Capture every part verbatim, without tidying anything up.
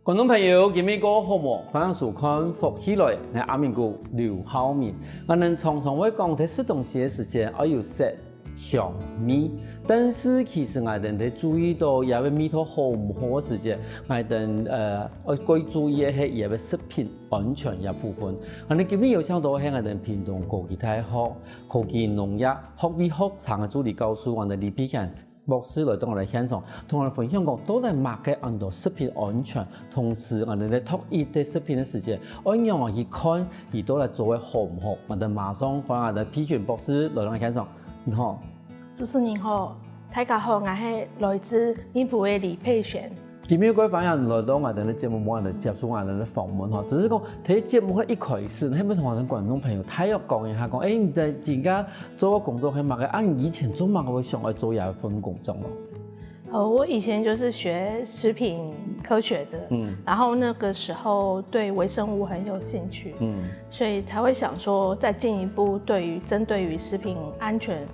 觀眾朋友，今晡日過好無？歡迎收看《福氣來》，𠊎阿明哥劉浩明。𠊎等常常會講，在食東西个時節，愛有色、香、味。但是其實𠊎等在注意到這个味道好毋好个時節，𠊎等呃愛過注意个係這个食品安全這部分。𠊎等今晡日有請到係𠊎等屏東科技大學科技農業學位學程个助理教授，𠊎等李必賢 博士來到𠊎等現場，同𠊎等分享講，到底麼个安到食品安全，同時𠊎等在擇一个食品个時節，愛仰般去看，佢到底做个好毋好。𠊎等馬上歡迎𠊎等必賢博士來到現場。你好。主持人好，大家好，𠊎係來自內埔个李必賢。 今晡日各位朋友來到𠊎等个節目，𠊎等接受𠊎等个訪問吼，只是講在節目个一開始，係毋係同𠊎等觀眾朋友大約講一下，講，誒，你在自家做个工作係麼个？啊，你以前做麼个會想要做這份工作咯？呃，我以前就是學食品科學的，嗯，然后那个时候对微生物很有兴趣，嗯，所以才会想说再进一步对于针对于食品安全，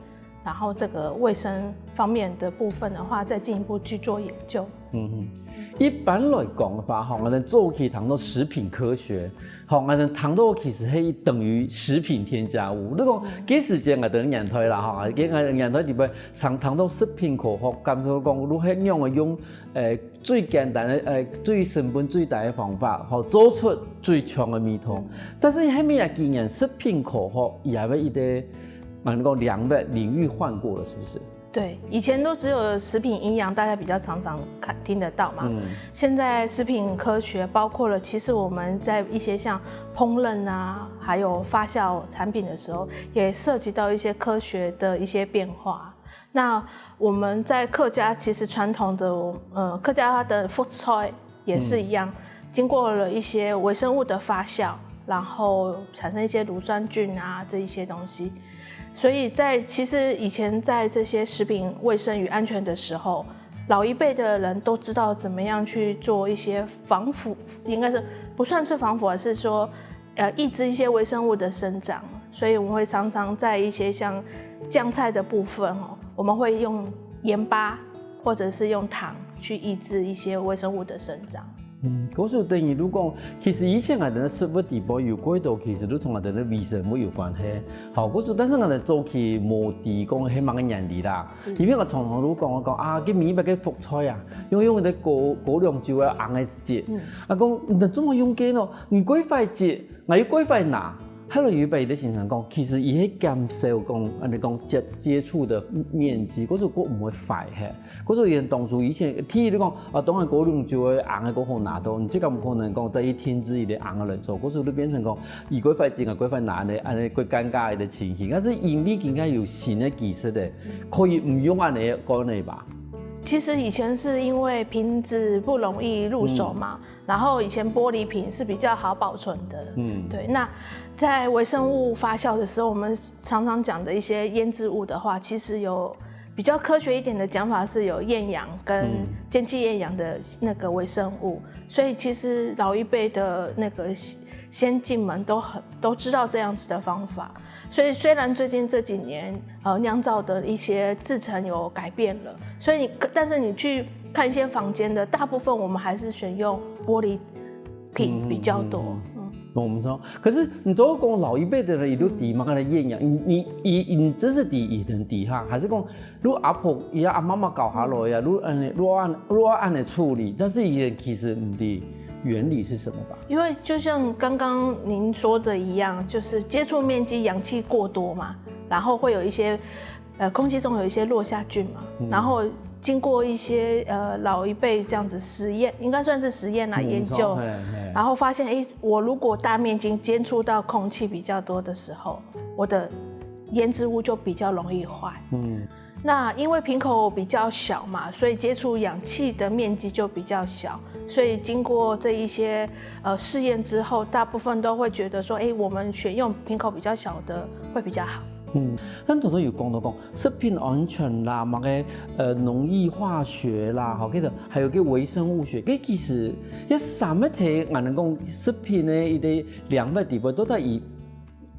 然后这个卫生方面的部分的话，再进一步去做研究。嗯哼，一般來講个話，吼，𠊎等早期談到食品科學，吼，𠊎等談到其實係等於食品添加物。你講，該時節𠊎等年代啦，吼，該𠊎等年代裡背常談到食品科學，感覺講，如何樣个用，誒，最簡單个，誒，最成本最低个方法，吼，做出最強个味道。但是後面這幾年，食品科學也有一个，嗯，講領域領域換過了，是不是？ 对，以前都只有食品营养，大家比较常常看听得到嘛。现在食品科学包括了，其实我们在一些像烹饪啊，还有发酵产品的时候，也涉及到一些科学的一些变化。那我们在客家，其实传统的呃客家的福菜也是一样，经过了一些微生物的发酵，然后产生一些乳酸菌啊这一些东西。 所以在其实以前在这些食品卫生与安全的时候，老一辈的人都知道怎么样去做一些防腐，应该是不算是防腐，而是说呃抑制一些微生物的生长。所以我们会常常在一些像酱菜的部分哦，我们会用盐巴或者是用糖去抑制一些微生物的生长。 嗯，故所等於你講，其實以前𠊎等个食物裡背有幾多，其實都同𠊎等个微生物有關係。好，故所，但是𠊎等早期無知講係麼个原理啦，因為𠊎常常都講，講啊，該美白个福菜啊，用用个高高粱酒啊，紅个汁，啊講你做麼用該喏？你過快汁，𠊎又過快拿。後來有一擺有个先生講，其實佢係減少講，恁樣講接接觸个面積，故所佢毋會壞忒。 故所以當初以前，第一你講，啊，當然高粱酒个紅个較好拿到，你這个毋可能講再去定製一个紅个來做，故所就變成講，佢過快汁啊，過快拿个，恁樣較尷尬个情形。但是因為今下有新个技術个，可以毋用恁樣个管个吧？其实以前是因为瓶子不容易入手嘛，然后以前玻璃瓶是比较好保存的，嗯，对。那在微生物发酵的时候，我们常常讲的一些腌制物的话，其实有比较科学一点的讲法是有厌氧跟间气厌氧的那个微生物，所以其实老一辈的那个先进们都很都知道这样子的方法。所以虽然最近这几年呃酿造的一些制成有改变了，所以你但是你去看一些房间的，大部分我们还是选用玻璃瓶比较多。嗯，我们说，可是你都讲老一辈的人，佢都知嘛，个厌氧，你你你你真是知佢等知哈，还是讲，你阿婆佢阿妈妈教下来呀，你恁样你恁你恁样处理，但是佢其实毋知原理是什么吧？因为就像刚刚您说的一样，就是接触面积氧气过多嘛，然后会有一些呃空气中有一些落下菌嘛，然后经过一些呃老一辈这样子实验，应该算是实验啦研究，然后发现哎，我如果大面积接触到空气比较多的时候，我的腌制物就比较容易坏。嗯。那因为瓶口比较小嘛，所以接触氧气的面积就比较小，所以经过这一些呃试验之后，大部分都会觉得说，哎，我们选用瓶口比较小的会比较好。嗯，咱头先有讲到讲食品安全啦，么个呃农业化学啦，好，个还有个微生物学，个其实这三个题，俺能讲食品的一个两个地方，都在以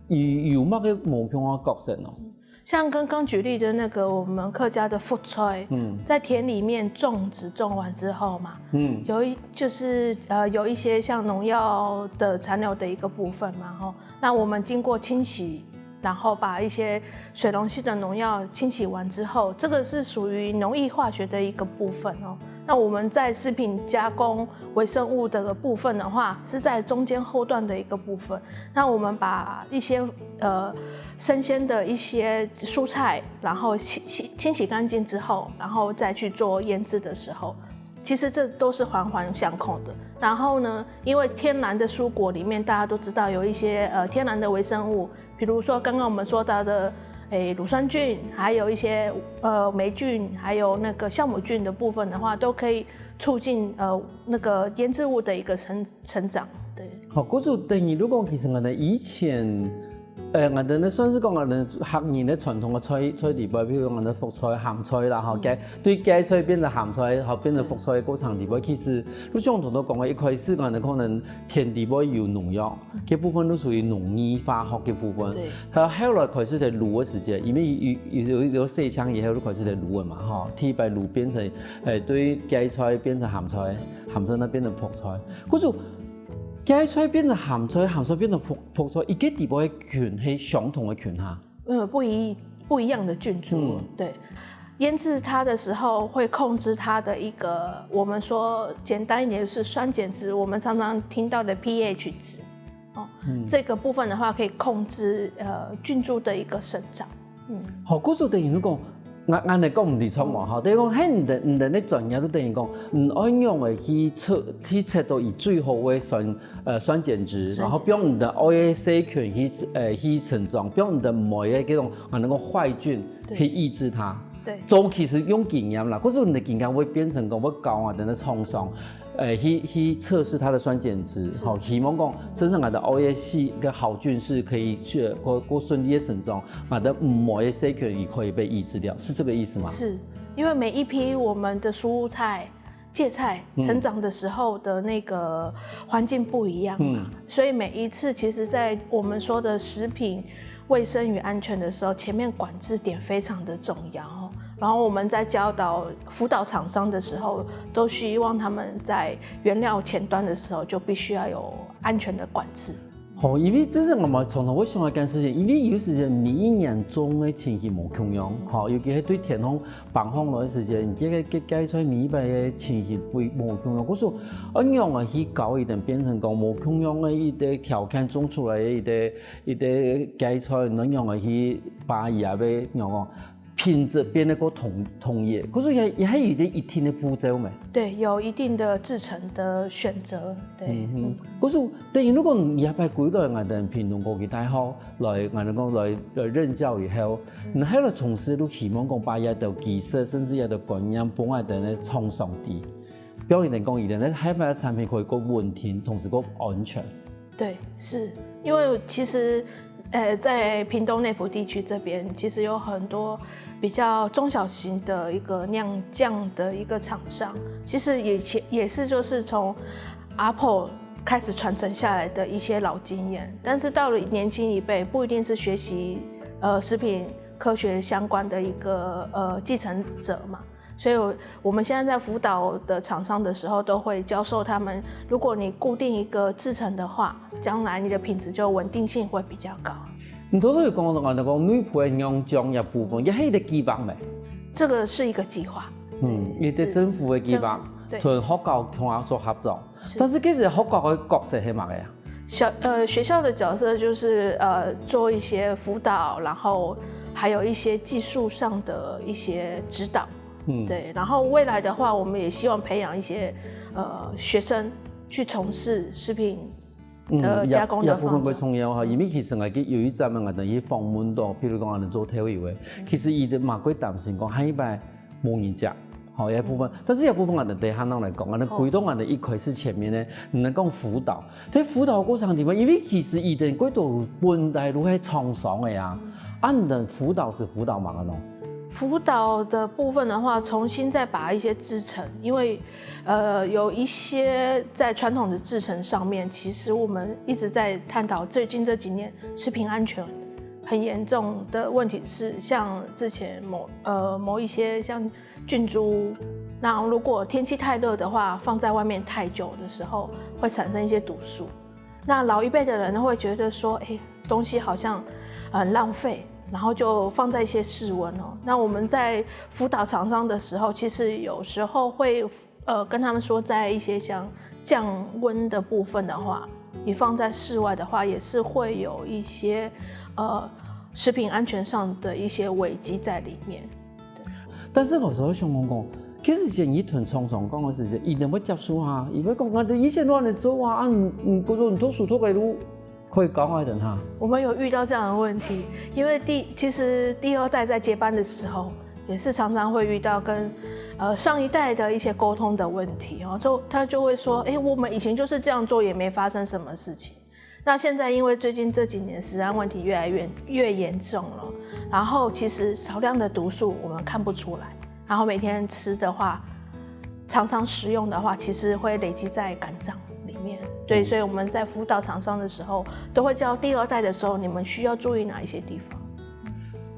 有有么个某种个角色哦。像刚刚举例的那个，我们客家的福菜，嗯，在田里面种植，种完之后嘛，嗯，有一就是呃有一些像农药的残留的一个部分嘛，吼，那我们经过清洗，然后把一些水溶性的农药清洗完之后，这个是属于农业化学的一个部分哦。那我们在食品加工微生物的部分的话，是在中间后段的一个部分。那我们把一些呃生鲜的一些蔬菜，然后洗洗清洗干净之后，然后再去做腌制的时候，其实这都是环环相扣的。然后呢，因为天然的蔬果里面大家都知道有一些呃天然的微生物，比如说刚刚我们说到的诶乳酸菌，还有一些呃霉菌，还有那个酵母菌的部分的话，都可以促进呃那个腌制物的一个成成长。对，好，故所等於如果其實我们以前，呃，我们算是讲我们客人的传统的菜菜里背，比如讲我们福菜、鹹菜啦，吼，該对芥菜变成鹹菜，好变成福菜的过程里背，其实就像头头讲的，一开始我们可能田里背有农药，这部分都属于农业化学的部分。对，它后来开始在卤的时间，因为有有有有细腔以后就开始在卤了嘛，哈，第一摆卤变成，呃，对芥菜变成鹹菜，鹹菜那变成福菜，故所 芥菜变成鹹菜，鹹菜变成福福菜，一个底部个菌係相同个菌哈。嗯，不一不一样的菌株，嗯，对。腌制它的时候会控制它的一个，我们说简单一点就是酸碱值，我们常常听到的 pH 值，哦，嗯，这个部分的话可以控制呃菌株的一个生长。好，故所等于讲，俺俺来讲毋知错嘛，哈，等于讲，嘿，你的你的那专业就等于讲，嗯，爱用个去测去测到以最好个酸呃酸碱值，然后用你的 O A C 菌去呃去成长，用你的酶个这种啊那个坏菌去抑制它。对，周期是用经验啦，可是你的经验会变成讲，会教啊等的创伤。呃，去去测试它的酸碱值，好，希望讲真正个 O A C 个好菌是可以去过过顺利的生长，啊的膜的细菌也可以被抑制掉，是这个意思吗？是因为每一批我们的蔬菜、芥菜成长的时候的那个环境不一样嘛，所以每一次其实，在我们说的食品卫生与安全的时候，前面管制点非常的重要哦。然后我们在教导辅导厂商的时候，都希望他们在原料前端的时候就必须要有安全的管制。好，因为这是我们常常会想到一件事情，因为有时间每一年种的情形无共样，好，尤其是对天空放放落的时间，你这个这个在每一摆的情形不无共样，故所，恁样啊去搞一点，变成讲无共样的一个条件种出来的一个一个芥菜，恁样啊去把伊啊要，仰讲品质变得过统统一，可是也也还有一个一定的步骤咩？对，有一定的制成的选择，对。嗯哼，可是等于如果你也摆归到俺等屏东科技大学来，俺等讲来来任教以后，你还来从事，都希望讲把一个技术，甚至一个观念，放在等个创伤地。表现等讲，一定个海外产品可以够稳定，同时够安全。对，是因为其实，呃，在屏东内埔地区这边，其实有很多比较中小型的一个酿酱的一个厂商，其实以前也是就是从阿婆开始传承下来的一些老经验，但是到了年轻一辈，不一定是学习呃食品科学相关的一个呃继承者嘛。所以我们现在在辅导的厂商的时候，都会教授他们，如果你固定一个制程的话，将来你的品质就稳定性会比较高。你头头有讲到，讲到讲内埔个酿酱一部分，也系个计划咩？这个是一个计划，嗯，也是政府个计划，对，同学校共下所合作。但是其实学校个角色系么个呀？小呃学校的角色就是呃做一些辅导，然后还有一些技术上的一些指导。嗯，对，然后未来的话，我们也希望培养一些呃学生去从事食品的加工的方向。也部分会重要哈，因为其实我有一站嘛，我等于访问到，譬如讲，我们做退位位，其实伊个嘛会担心讲，下一摆无人讲。好，一部分，但是一部分我等等下来讲，我等回到我等一开始前面呢，你能讲辅导，在辅导过程里面，因为其实伊等过多本来都系创伤个呀，啊，你等辅导是辅导嘛，喏。辅导的部分的话，重新再把一些制程，因为呃有一些在传统的制程上面，其实我们一直在探讨最近这几年食品安全很严重的问题是，像之前某呃某一些像菌株，那如果天气太热的话，放在外面太久的时候，会产生一些毒素。那老一辈的人会觉得说，哎，东西好像很浪费，然后就放在一些室温哦。那我们在辅导厂商的时候，其实有时候会呃跟他们说，在一些像降温的部分的话，你放在室外的话，也是会有一些呃食品安全上的一些危机在里面。但是有時候想讲讲，其实是你同廠商讲个時節，佢能會接受啊，佢會講，我的以前亂的做啊，啊，你你，可是你讀書讀个路，可以教我等哈。我们有遇到这样的问题，因为第其实第二代在接班的时候，也是常常会遇到跟呃上一代的一些沟通的问题哦，就他就会说，哎，我们以前就是这样做，也没发生什么事情。那现在因为最近这几年食安问题越来越越严重了，然后其实少量的毒素我们看不出来，然后每天吃的话，常常食用的话，其实会累积在肝脏里面。对，所以我们在辅导厂商的时候，都会教第二代的时候，你们需要注意哪一些地方。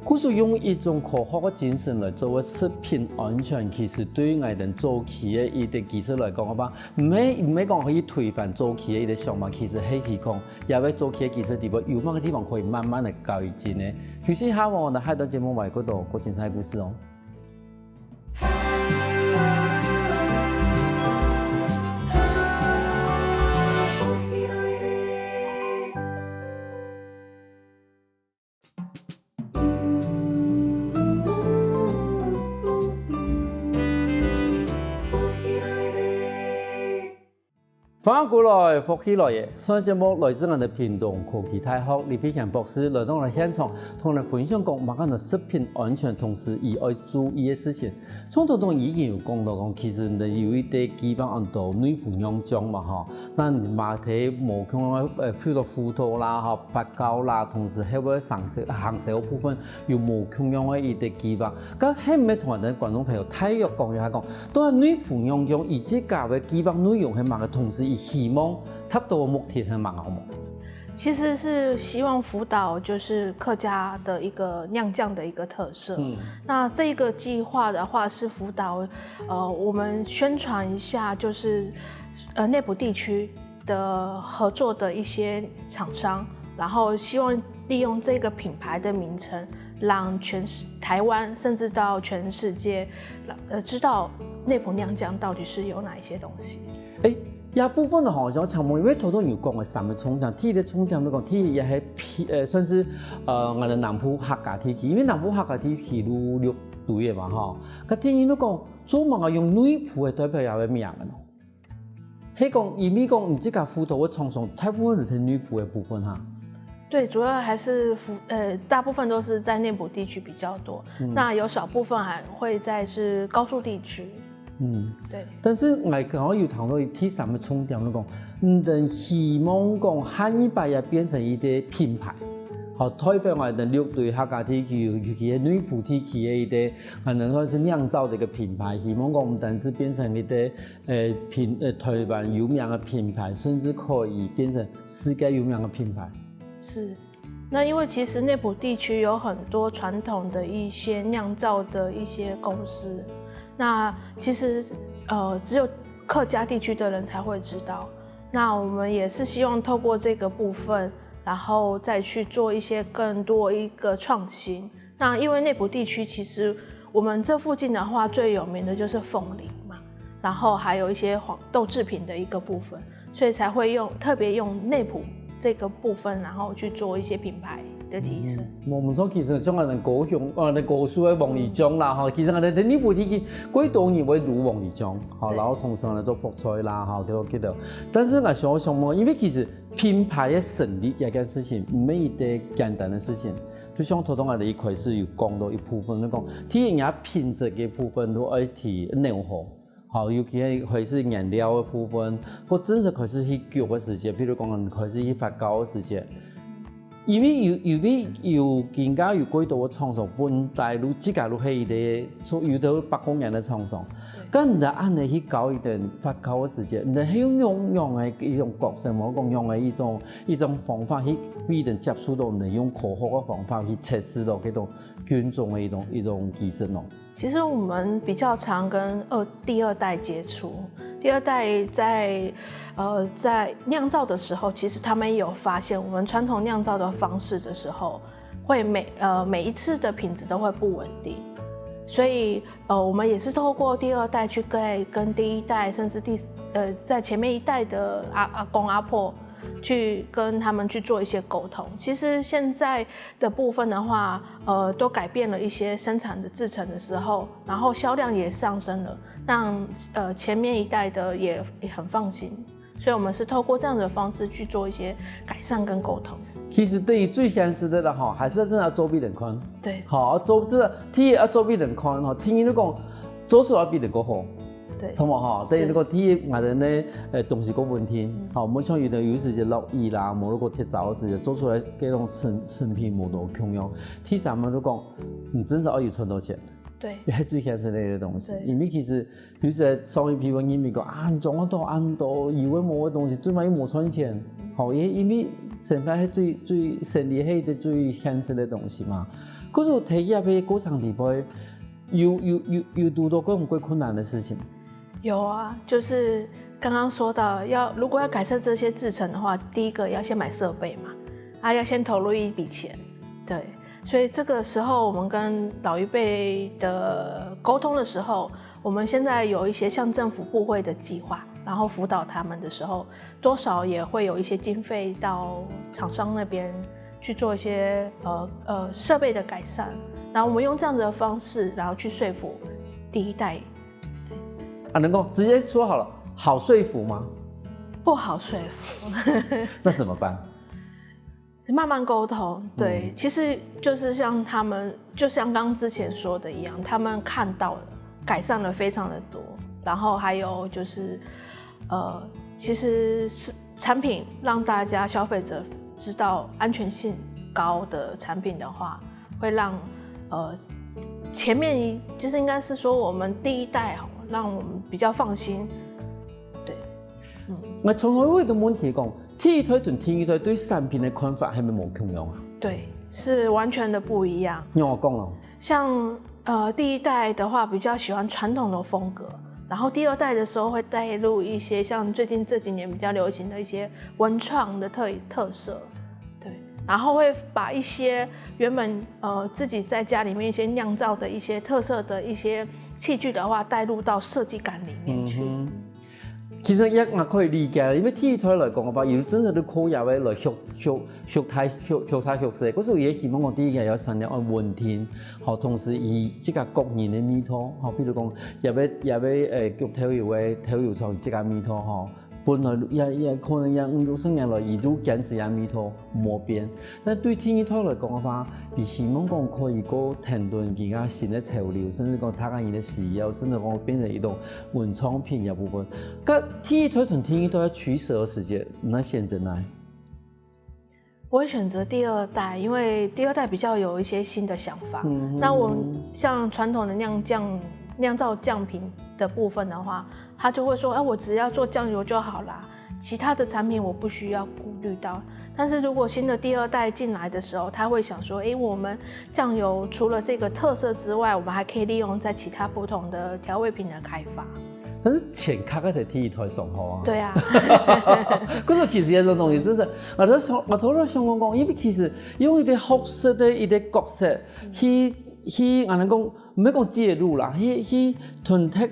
故所用一種科學个精神來做个食品安全，其實對於𠊎等早期个一个技術來講个話，毋係毋係講可以推翻早期个一个想法，其實係去講，也會早期个技術底背有麼个地方可以慢慢的改進呢？休息一下，我們下一段節目還有更多過精彩个故事哦。歡迎過來，福氣來了！上節目來自𠊎等屏東科技大學李必賢博士來到𠊎等現場，同𠊎等分享講麼个係食品安全，同時佢愛注意个事情。像頭先已經有講到講，其實你有一个計畫安到內埔釀醬嘛吼，那你嘛在無共樣个，呃，譬如說輔導啦、吼、發酵啦，同時還會行銷行銷个部分有無共樣个一个計畫。該係毋係同𠊎等觀眾朋友大約講一下講，到底內埔釀醬佢自家个計畫內容係麼个，同時佢希望達到个目的係麼个，好無？其实是希望辅导就是客家的一个酿酱的一个特色。嗯，那这个计划的话是辅导，呃，我们宣传一下，就是呃内埔地区的合作的一些厂商，然后希望利用这个品牌的名称，让全世台湾甚至到全世界，呃，知道内埔酿酱到底是有哪一些东西。哎，這部分个吼，想請問，因為頭先有講个三个重點，第一个重點來講，第一个係品，呃，算是呃，𠊎等南部客家地區，因為南部客家地區有六堆个嘛吼。該第二來講，做麼个用內埔个代表這个名个呢？係講，因為講你自家輔導个廠商，大部分都在內埔个部分哈。对，主要还是辅呃，大部分都是在内埔地区比较多，那有少部分还会在是高树地区。嗯，对。但是𠊎剛好有談到第三个重點，就講，你等希望講下一擺也變成一个品牌，好代表𠊎等六堆客家地區，尤其係內埔地區个一个，可能算是釀造的一个品牌。希望講毋單止變成一个，呃，品，呃，台灣有名个品牌，甚至可以變成世界有名个品牌。是。那因为其实内埔地区有很多传统的一些酿造的一些公司，那其实呃只有客家地区的人才会知道。那我们也是希望透过这个部分，然后再去做一些更多一个创新。那因为内埔地区其实我们这附近的话最有名的就是凤梨嘛，然后还有一些黄豆制品的一个部分。所以才会用特别用内埔这个部分，然后去做一些品牌的提升。我们从其实像𠊎等高雄，呃，高树个凤梨醬啦，吼，其实𠊎等在内埔地區，過多人會滷凤梨醬，吼，然后同時來做覆菜啦，吼，幾多幾多。但是𠊎想想嘛，因为其实品牌个成立這件事情，毋係一个簡單个事情。就像頭先𠊎等一開始有講到一部分，就講，第一，人家品質个部分都愛提弄好。 好，尤其係開始原料个部分，或真正開始去攪个時節，譬如講開始去發酵个時節，因為有，因為有更加有幾多个廠商，本來就自家就係一個，有兜百工人个廠商，該你就恁樣去搞一點發酵个時間，你係用用用个一種角色，無講用个一種一種方法去，不一定接觸到，你用科學个方法去測試到這種菌種个一種一種技術咯。其实我们比较常跟二第二代接触，第二代在呃在酿造的时候，其实他们也有发现，我们传统酿造的方式的时候，会每呃每一次的品质都会不稳定，所以呃我们也是透过第二代去跟跟第一代，甚至第呃在前面一代的阿阿公阿婆去跟他们去做一些沟通。其实现在的部分的话，呃，都改变了一些生产的制程的时候，然后销量也上升了，让呃前面一代的也也很放心。所以我们是透过这样的方式去做一些改善跟沟通。其實對於最現實个啦吼，還係真个愛做分人看。對，好，做這个第一愛做分人看吼，第二你講做出來分人較好。對，同無吼？等於你講第一，𠊎等呢，呃，東西較穩定，好，無像有兜有時節落雨啦，無如果忒燥个時節，做出來這種成成品無多共樣。第三嘛，就講你真係愛有賺到錢，對，也係最現實个一個東西。對因為其實有時上一批人認為講啊，你賺到恁多，以為無个東西，最尾又無賺錢。好，也因為生活係最最生理係一個最現實个東西嘛。可是我提起來个過程裡背，有有有有遇到過毋過困難个事情。有啊，就是刚刚说到要如果要改善这些制程的话，第一个要先买设备嘛，啊，要先投入一笔钱，对，所以这个时候我们跟老一辈的沟通的时候，我们现在有一些像政府部会的计划，然后辅导他们的时候，多少也会有一些经费到厂商那边去做一些呃呃设备的改善，然后我们用这样子的方式，然后去说服第一代。啊，能够直接说好了，好说服吗？不好说服，那怎么办？慢慢沟通，对，其实就是像他们，就像刚刚之前说的一样，他们看到了改善了非常的多，然后还有就是，呃，其实是产品让大家消费者知道安全性高的产品的话，会让呃前面一就是应该是说我们第一代吼，让我们比较放心，对。那从头有一个问题讲，第一代同第二代对产品的看法还没有共样啊？对，是完全的不一样。让我讲了，像呃第一代的话，比较喜欢传统的风格，然后第二代的时候会带入一些像最近这几年比较流行的一些文创的特特色，对，然后会把一些原本呃自己在家里面一些酿造的一些特色的一些器具的话，带入到设计感里面去。嗯哼。其实也也可以理解，因为第一代来讲个话，有真正都靠也会来学学学台学学台学势，可是也希望讲第一个要强调安稳定，好，同时以这个个人的味道，好，比如讲也会也会诶，给头油个头油厂这个味道吼，本来也也可能也五六十年来，一直坚持也味道无变。但对第二代来讲个话，你希望讲可以个停顿其他新的潮流，甚至讲他个人的需要，甚至讲变成一种文创品个部分。个第一代同第二代取舍个时节，你选择哪？我会选择第二代，因为第二代比较有一些新的想法。那我像传统的酿酱酿造酱品的部分的话，他就会说，哎，我只要做酱油就好啦，其他的产品我不需要顾虑到。但是如果新的第二代进来的时候，他会想说，哎，我们酱油除了这个特色之外，我们还可以利用在其他不同的调味品的开发。但是钱卡在第一代上好啊。对啊，可是其实这种东西真的，我都想，我头头想讲讲，因为其实用一个学习的一个角色，去去，俺讲，毋好讲介入啦，去去同特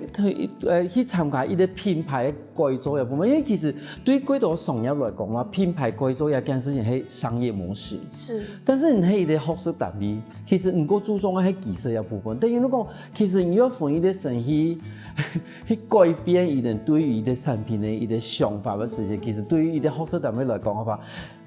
呃去参加一个品牌改造个部分，因为其实对过多商业来讲啦，品牌改造这件事情是商业模式。是，但是你是一个学习单位，其实你个注重个是技术个部分。等于你讲，其实你要分一个生意去改变一个对于一个产品的一个想法个时间，其实对于一个学习单位来讲个话，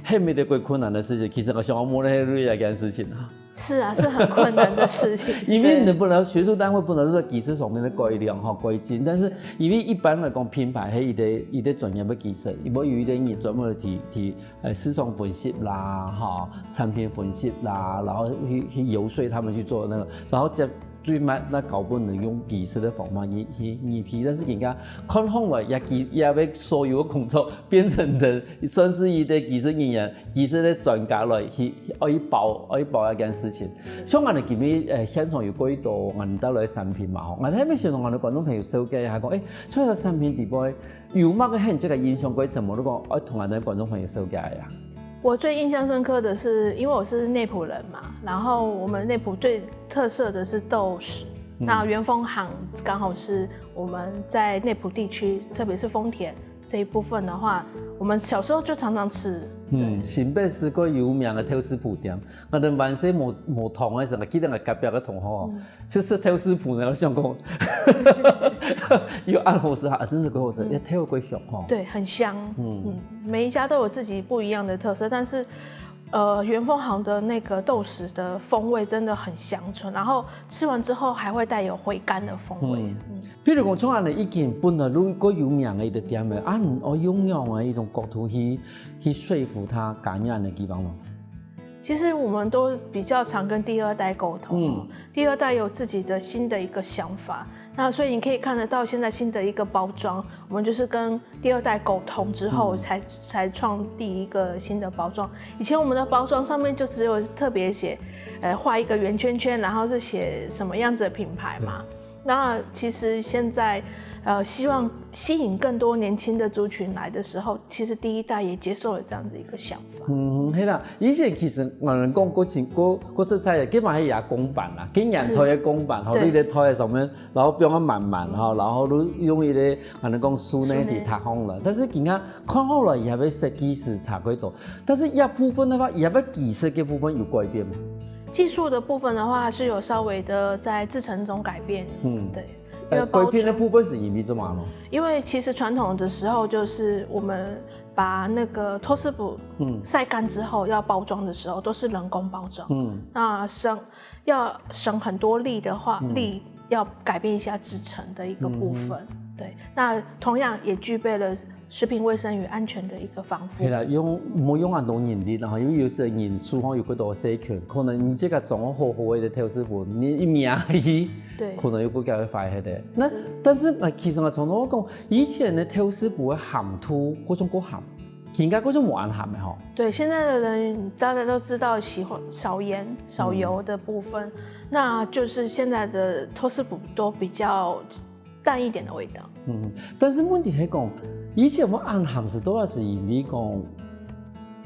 是一个过困难个事情。其实我想要问个是这件事情啊。是啊，是很困难的事情。因为你不然後學術單位本來就在技術上面的改良吼、改進，但是因為一般來講，品牌係一個一個專業的技術，因為有一個人專門去去呃市場分析啦，哈，產品分析啦，然後去去遊說他們去做那個，然後再最慢那搞不能用技術的方法去去去批，但是人家看上來也技也被所有的工作變成的算是一個技術人員。 技術个專家來去愛包愛包一件事情。像𠊎等今日呃現場有幾多𠊎等帶來个產品嘛吼，𠊎等還沒先同𠊎等觀眾朋友紹介一下講，誒，除了產品底背有麼个很這个印象過程，無？如果愛同𠊎等觀眾朋友紹介一下。我最印象深刻的是，因为我是内埔人嘛，然后我们内埔最特色的是豆豉，那元丰行刚好是我们在内埔地区，特别是丰田，这一部分的话，我们小时候就常常吃。嗯，新北市个有名个豆豉脯店，𠊎等還細無無糖个時候，記得𠊎隔壁个同學哦，就食豆豉脯呢，𠊎想講，又恁好食啊，真是幾好食，也豆豉幾香吼。对，很香。嗯，每一家都有自己不一样的特色，但是呃，元丰行的那个豆豉的风味真的很香醇，然后吃完之后还会带有回甘的风味。譬如講，像恁呢已經本來如果有名个一个店个，啊，你愛用仰个一種角度去去說服他加入恁呢个地方嗎？其实我们都比较常跟第二代沟通，第二代有自己的新的一个想法，那所以你可以看得到现在新的一个包装，我们就是跟第二代沟通之后才才创第一个新的包装。以前我们的包装上面就只有特别写，呃，画一个圆圈圈，然后是写什么样子的品牌嘛。那其实现在，呃，希望吸引更多年轻的族群来的时候，其实第一代也接受了这样子一个想法。嗯，係啦，以前其實𠊎等講過清過過實在个，基本上係也公版啦，經驗推个公版吼，對你个推个上面，然後放个滿滿吼，然後都用一个𠊎等講書內底貼好了。但是今下看好了，也會設計師差不多，但是一部分的話，也會技術个部分有改變嗎？技术的部分的话，是有稍微的在製程中改变。嗯，对，因为呃，包改变的装，部分是因為什麼呢？因为其实传统的时候就是我们把那个托斯普晒干之后要包装的时候都是人工包装，嗯，那省要省很多力的话，力要改变一下制成的一个部分。对，那同样也具备了食品卫生与安全的一个防护係。啦，用莫用恁多人力啦，吼，因為有時人手吼有幾多細菌，可能你這个裝好好个豆豉脯，你一秒去，對可能又過加會壞忒个。那但是啊，其實啊，從頭講，以前个豆豉脯个鹹度，嗰種過鹹，應該嗰種無恁鹹个吼。对，现在的人大家都知道喜欢少盐、少油的部分，那就是现在的托斯普都比较淡一点的味道。嗯，但是問題係講，以前我恁鹹係都還係因為講，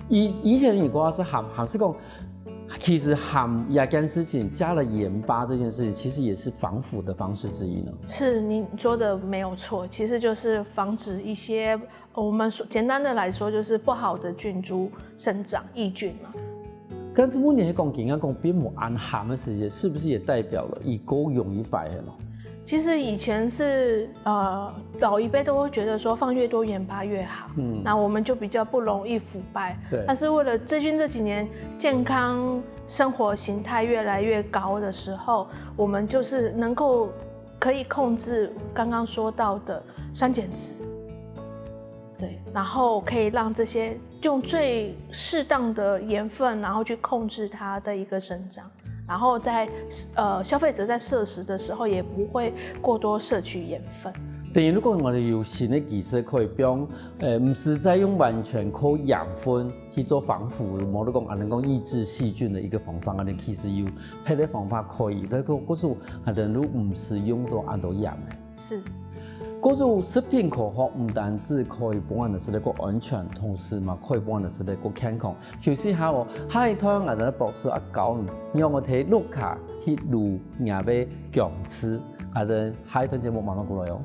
以以前如果係鹹鹹係講，其實鹹這件事情加了鹽巴這件事情，其實也是防腐的方式之一呢。是你说的没有错，其实就是防止一些我们说简单的来说就是不好的菌株生长，益菌嘛。但是問題係講，今下講變無恁鹹个時節，是不是也代表了佢過容易壞忒咯？其实以前是呃老一辈都会觉得说放越多盐巴越好，嗯，那我们就比较不容易腐败。对但是为了最近这几年健康生活形态越来越高的时候，我们就是能够可以控制刚刚说到的酸碱值，对，然后可以让这些用最适当的盐分，然后去控制它的一个生长。然后在呃消费者在摄食的时候也不会过多摄取盐分。等於如果我哋有新个技術可以用，呃，毋使再用完全靠鹽分去做防腐，無得講，啊，能夠抑制細菌的一個方法，啊，你其實有別个方法可以，但係可是啊，等於毋使用到恁多鹽个。是，故所食品科學毋單止可以幫𠊎等食得過安全，同時嘛可以幫𠊎等食得過健康。休息下哦，下一段𠊎等个博士啊教你，讓𠊎等屋下去滷𠊎个薑絲。𠊎等下一段節目馬上過來哦。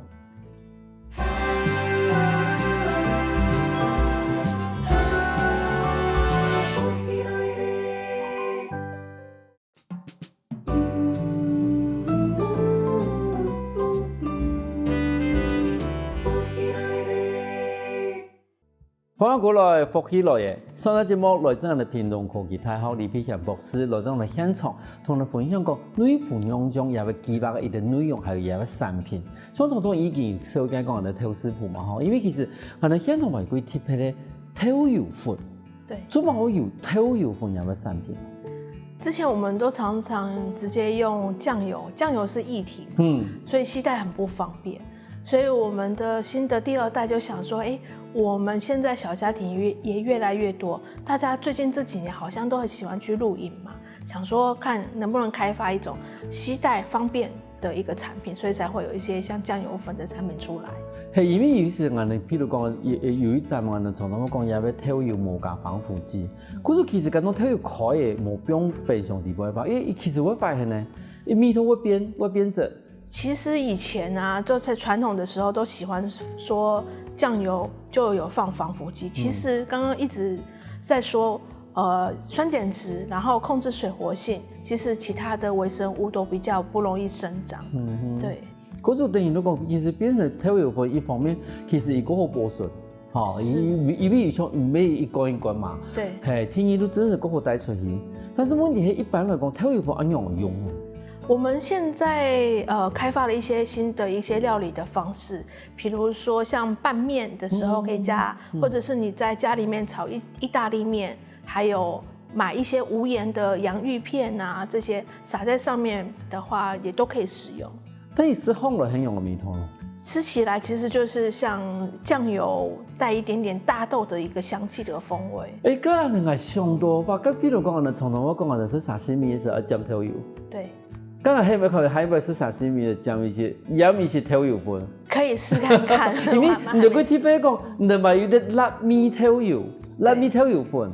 歡迎過來，福氣來了！上个節目來自𠊎等屏東科技大學李必賢博士來到𠊎等現場，同𠊎等分享講內埔娘醬這个計畫个一个內容，還有這个產品。像頭先已經紹介講𠊎等豆豉脯嘛吼，因為其實𠊎等現場還有一个特別个豆油粉，對，做麼个會有豆油粉這个產品？之前我們都常常直接用醬油，醬油是液體，嗯，所以攜帶很不方便。所以我們的新的第二代就想說，哎，我們現在小家庭越也越來越多，大家最近這幾年好像都很喜歡去露營嘛，想說看能不能開發一種攜帶方便的一個產品，所以才會有一些像醬油粉的產品出來。係，因為有時𠊎等，譬如講，有有一站𠊎等常常會講，這个豆油無加防腐劑，可是其實感覺豆油開个無放冰箱底背吧，因為其實會發現呢，味道會變會變質。其實以前啊，就在傳統的時候都喜歡說醬油就有放防腐劑。其實剛剛一直在說，呃，酸碱值，然後控制水活性，其實其他的微生物都比較不容易生長。嗯哼。對，可是等於如果其實變成豆油粉一方面，其實佢過好保存，吼，因為因為像毋係一罐一罐嘛，對，係，天氣都真係過好帶出去。但是問題係一般來講，豆油粉愛仰用？我們現在呃開發了一些新的一些料理的方式，比如說像拌麵的時候可以加，或者是你在家裡面炒意意大利麵，還有買一些無鹽的洋芋片啊，這些撒在上面的話，也都可以使用。但係食起來係仰个味道咯？吃起來其實就是像醬油帶一點點大豆的一個香氣的風味。誒，該恁樣𠊎想到，哇，該譬如講，𠊎等常常會講，𠊎等食沙西米个時候愛沾豆油。對，該𠊎係毋係可能下擺食沙西米个沾一息，沾一息豆油粉？可以試看看。因為我還你就會特別講，你就買有个辣味豆油，辣味豆油粉。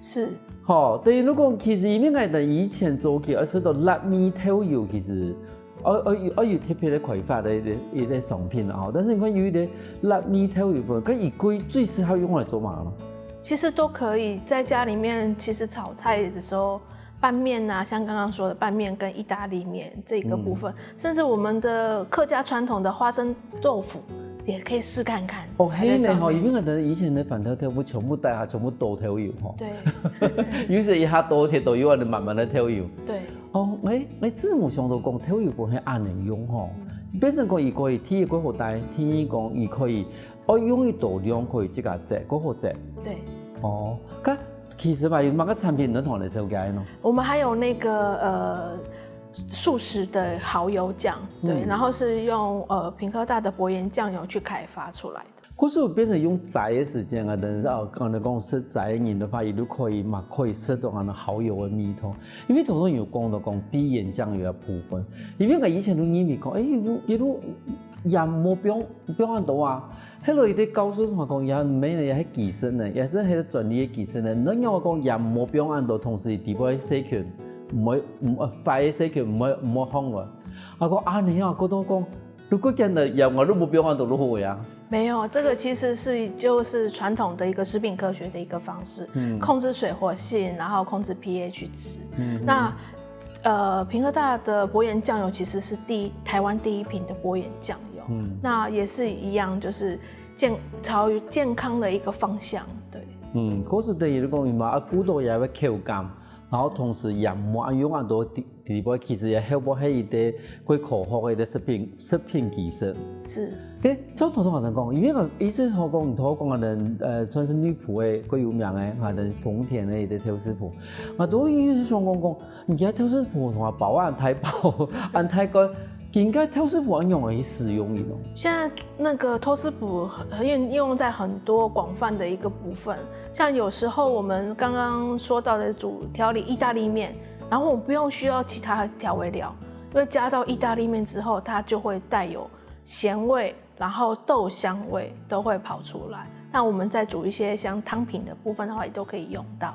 是，吼，等於如果其實因為𠊎等以前早期愛食到辣味豆油，其實愛愛愛有特別个開發个一个一个商品啊，吼。但是你看有一个辣味豆油粉，該佢最最適合用來做麼个咯？其實都可以在家裡面，其實炒菜的時候，拌麵啊，像剛剛說的拌麵跟意大利麵這個部分，甚至我們的客家傳統的花生豆腐也可以試看看。哦，撒在上面係呢吼，因為𠊎等以前个番豆豆腐全部底下全部倒豆油吼，對有時一下倒忒倒油，恁樣滿滿个豆油。對，哦，誒誒，真係無想到講豆油粉係恁樣用吼，變成講佢可以第一个好帶，第二講佢可以，哦，用一到量可以自家製，過好製。對。哦，該其實嘛，有麼个產品能同你紹介呢？我們還有那個呃素食的蠔油醬，對，嗯然後是用呃屏科大的薄鹽醬油去開發出來的。可是變成用齋个時間啊，等於係哦，講來講食齋个人个話，佢都可以嘛，可以食到恁樣蠔油个味道。因為頭先有講到講低鹽醬油个部分，因為𠊎以前都認為講，誒，佢都佢都鹽無放放恁多啊。後來佢就告訴𠊎講，也毋係呢，也係技術呢，也係係專利个技術呢。你仰會講鹽無放恁多，同時底背細菌毋會，毋壞个細菌毋會毋會放落。啊，講啊，你啊，覺得講，如果真个鹽，𠊎都無放恁多就好呀。沒有，這個其實是就是傳統的一個食品科學的一個方式，控制水活性，然後控制pH值。那呃，屏科大的薄鹽醬油其實是第一台灣第一瓶的薄鹽醬油，那也是一樣，就是健朝於健康的一個方向，對。嗯，可是等於你講嘛，啊，顧到佢个口感，然後同時也毋愛用恁多底底背，其實也後背係一个較科學个一个食品食品技術。是，誒，照頭先𠊎等講，因為𠊎意思係講，你頭先講个人，呃，算係內埔个較有名个，𠊎等豐田个一个豆豉脯。𠊎都意思想講講，你个豆豉脯同𠊎包啊，恁大包，恁大罐，應該豆豉脯愛仰來使用个咯？現在那個豆豉脯很很應用在很多廣泛的一個部分，像有時候我們剛剛說到的煮調理意大利麵，然後我們不用需要其他調味料，因為加到意大利麵之後，它就會帶有鹹味，然後豆香味都會跑出來。那我們再煮一些像湯品的部分的話，也都可以用到。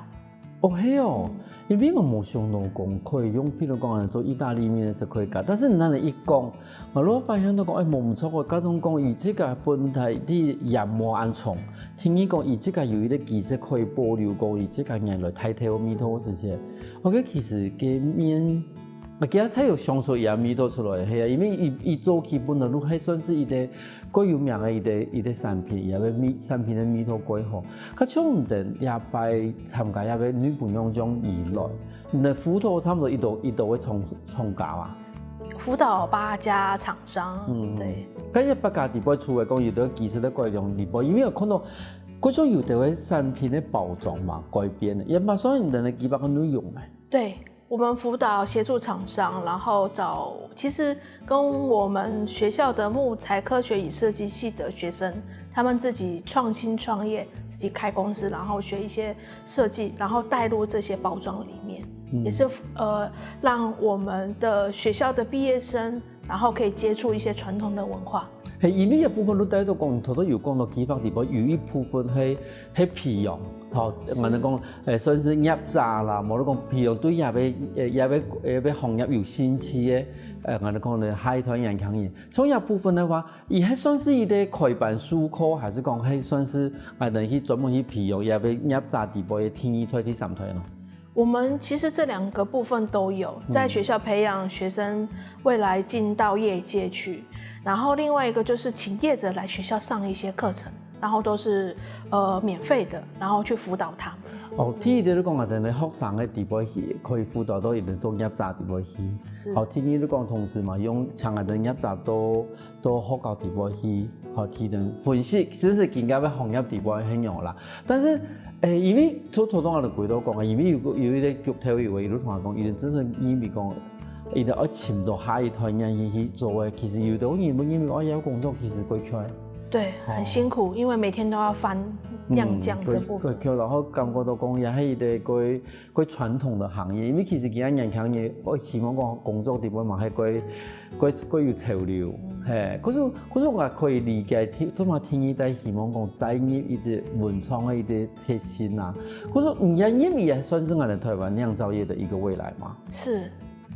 哦，係哦，因為𠊎無想到講可以用，譬如講做意大利麵係可以加，但是你恁樣一講，𠊎就發現到講，誒，無毋著哦，假使講佢自家本來个鹽無恁重，聽你講佢自家有一个機制可以保留講佢自家原來大豆个味道，係毋係？OK，其實个麵啊，其實佢有想出佢个味道出來，係啊，因為佢，佢早期本來就係算係一個蓋有名个一個，一個產品，佢个味，產品个味道蓋好。佢像你等這擺參加這個女朋友獎以來，你个輔導差不多幾多，幾多位廠，廠家啊？輔導八家廠商，嗯，對。該這八家底背除了講有个技術个改良底背，因為有看到，過去有个產品个包裝嘛改變了，也嘛算你等个幾百个內容嘛。對，我們輔導協助廠商，然後找，其實跟我們學校的木材科學與設計系的學生，他們自己創新創業，自己開公司，然後學一些設計，然後帶入這些包裝裡面，也是呃，讓我們的學校的畢業生，然後可以接觸一些傳統的文化。係，因為這部分都帶到講，頭頭有講到計畫底背，有一部分係，係培養，吼，𠊎等講，誒，算係業者啦，無論講培養對這個，誒，這個，這個行業有興趣个，誒，𠊎等講呢，下一代年輕人。從這部分个話，佢係算係一個開班授課，還係講係算係，誒，等於專門去培養這個業者底背个第二代、第三代呢？ 我們其實這兩個部分都有，在學校培養學生未來進到業界去，然後另外一個就是請業者來學校上一些課程，然後都是呃免費的，然後去輔導他們。哦，第一點就講啊，等於學生个底背去，可以輔導到佢等做業者底背去。是。好，第二就講同時嘛，用請啊等業者到，到學校底背去，好，去等分析，其實係今个个行業底背係仰啦。但是，誒，因為做頭先𠊎就歸到講啊，因為有个，有一個局頭有个，有同𠊎講，佢等真正認為講，佢等愛尋到下一代人去，去做个，其實有个人會認為，哦，這個工作其實過去。對，很辛苦，因為每天都要翻樣漿的部分。嗯，對，對，然後感覺到講，也係一個過，過傳統的行業，因為其實今个年輕人，𠊎希望講工作底背嘛，係過，過，過有潮流，係。可是，可是𠊎可以理解，第，做麼第二代希望講帶入一個文創个一個特性啊。可是你也認為也算係𠊎等台灣釀造業个一個未來嘛？是，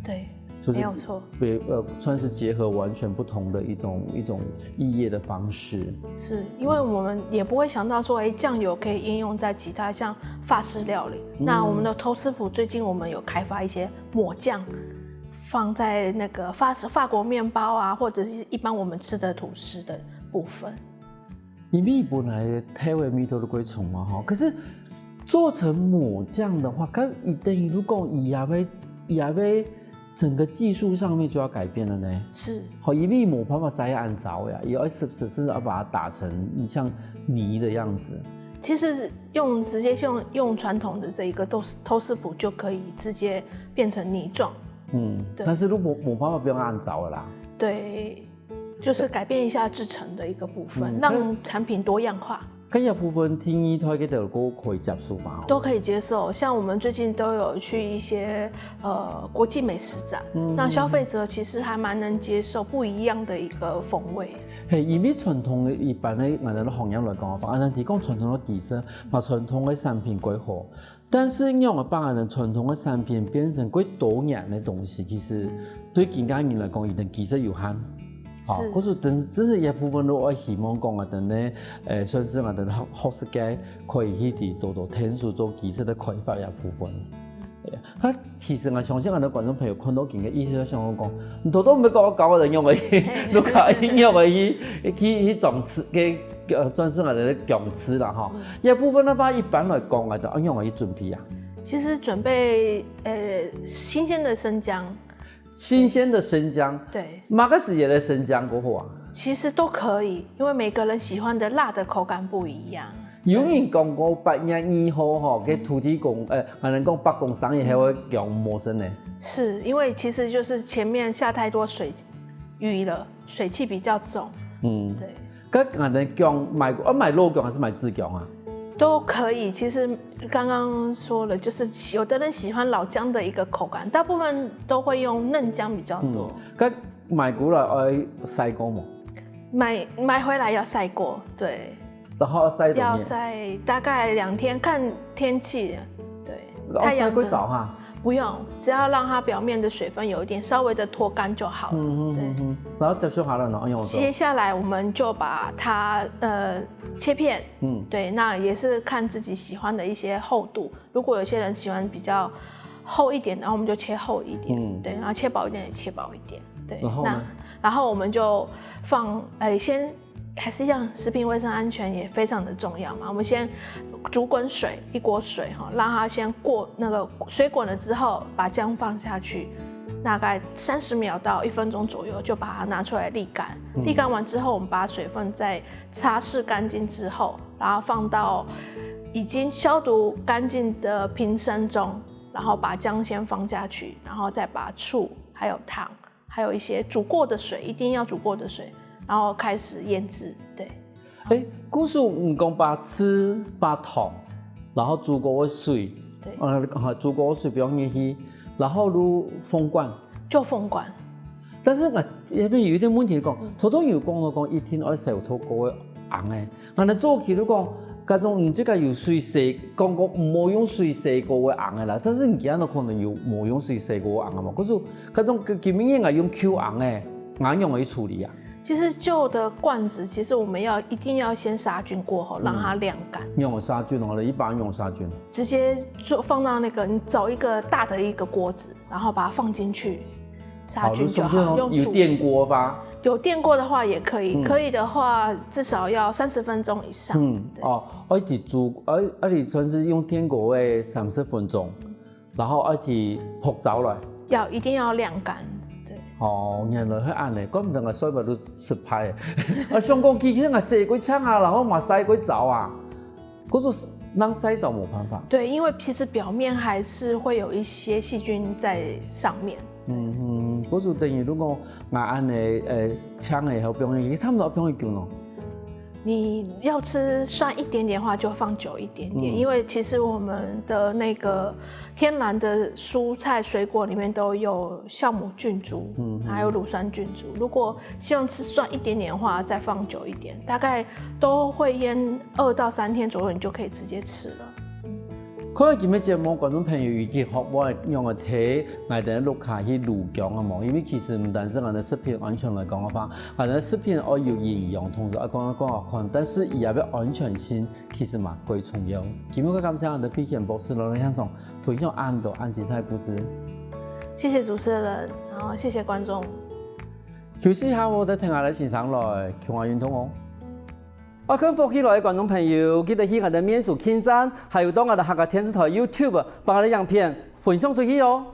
對，就是沒有錯。對，呃，算是結合完全不同的一種，一種異業的方式。是，因為我們也不會想到說，哎，醬油可以應用在其他像法式料理。那我們的偷吃譜最近我們有開發一些抹醬，放在那個法式，法國麵包啊，或者是一般我們吃的吐司的部分。 因為本來个調味味道都過重嘛吼，可是做成抹醬的話，該佢等於如果佢也會，佢也會整個技術上面就要改變了呢。是。好，因為無辦法曬恁燥呀，佢愛濕濕濕要把它打成像泥的樣子。其實是用，直接用，用傳統的這一個偷吃，偷吃譜就可以直接變成泥狀。嗯，對。但是如果無辦法，不用恁燥了啦。對，就是改變一下製程的一個部分，嗯，讓產品多樣化。該這部分第二代个就可以接受嘛？都可以接受，像我們最近都有去一些呃國際美食展，那消費者其實還蠻能接受不一樣的一個風味。係，因為傳統个一般个𠊎等个行業來講，啊，但提供傳統个技術，嘛傳統个產品過好，但是仰般把𠊎等傳統个產品變成過多元个東西，其實對今个人來講，佢等技術有限。哦，是。可是等，真係一部分都愛希望講啊，等呢，誒，算是啊，等學，學術界可以去多多聽說做技術个開發這部分。對啊，佢其實𠊎相信很多觀眾朋友看到今个意思，就想講，你頭頭毋係講𠊎教个人用个，你教人用个去，去，去裝飾，个，呃，裝飾啊，个裝飾啦吼。這部分个話，一般來講啊，都愛仰般去準備啊？其實準備呃新鮮的生薑，新鮮个生薑，對，麼个時節个生薑較好啊？其實都可以，因為每個人喜歡的辣的口感不一樣。有人講過八月二號吼，个土地公，呃，還能講伯公生日還會薑無生呢。是，因為其實就是前面下太多水，雨了，水氣比較重。嗯，對，該𠊎等薑買，啊，買老薑還係買紫薑啊？都可以。其實剛剛說了，就是有的人喜歡老薑的一個口感，大部分都會用嫩薑比較多。該買過來愛曬過無？買，買回來要曬過，對，然後要曬多久？要曬大概兩天，看天氣，對，然後曬過燥哈？不用，只要讓它表面的水分有一點稍微的脫乾就好了。嗯嗯嗯嗯，然後接受下了呢，哎呦，接下來我們就把它呃切片，嗯，對，那也是看自己喜歡的一些厚度。如果有些人喜歡比較厚一点，然后我们就切厚一点，嗯，对，然后切薄一点也切薄一点，对。然后呢？然后我们就放，呃，先还是一样，食品卫生安全也非常的重要嘛。我们先煮滚水，一锅水哈，让它先过那个水滚了之后，把姜放下去，大概三十秒到一分钟左右，就把它拿出来沥干。沥干完之后，我们把水分再擦拭干净之后，然后放到已经消毒干净的瓶身中，然后把姜先放下去，然后再把醋、还有糖、还有一些煮过的水，一定要煮过的水，然后开始腌制。对，哎，故事你讲把醋、把糖，然后煮过个水，对呃，煮过个水放进去，然后就封罐。就封罐。但是我这边有一点问题讲，头头有讲到讲一定要洗透过个甕个，俺呢早期就讲，搿种你这个有水洗，讲过毋好用水洗过个甕个啦，但是你今日可能有无用水洗过个甕个嘛？可是搿种今明年啊用旧甕个，俺用来处理啊？其实旧的罐子，其实我们要一定要先杀菌过后，让它晾干，用杀菌哦，一般用杀菌。直接做放到那个，你找一个大的一个锅子，然后把它放进去，杀菌就好。好，就用电锅吧。有电锅的话也可以，可以的话至少要三十分钟以上。嗯，哦，而且煮，而而且算是用电锅个三十分钟，然后而且烰燥来。要一定要晾干。对。哦，原來係恁呢，怪毋得我睡眠都失敗。啊，想講其實我洗過淨啊，然後嘛洗過澡啊，可是能洗澡無辦法。对，因为其实表面还是会有一些细菌在上面。嗯嗯，可是等於如果我恁呢，呃，淨个好放，差不多放幾久呢？你要吃酸一点点的话，就放久一点点，因为其实我们的那个天然的蔬菜水果里面都有酵母菌株，嗯，还有乳酸菌株。如果希望吃酸一点点的话，再放久一点，大概都会腌二到三天左右，你就可以直接吃了。看到今日節目，觀眾朋友已經學會仰仔提𠊎兜屋下去滷薑啊無？因為其實毋單淨𠊎兜食品安全來講个話，𠊎兜食品愛有營養，同時愛講講好看，但是佢也愛安全性，其實嘛最重要。今日个感謝𠊎兜費謙博士來到現場分享恁多恁精彩个故事。谢谢主持人，然后谢谢观众。休息下，𠊎兜聽下來欣賞來，共下運動哦。 愛看福氣來个觀眾朋友，記得去𠊎兜面書網站，還有到𠊎兜客家電視台YouTube，幫𠊎兜影片分享出去哦。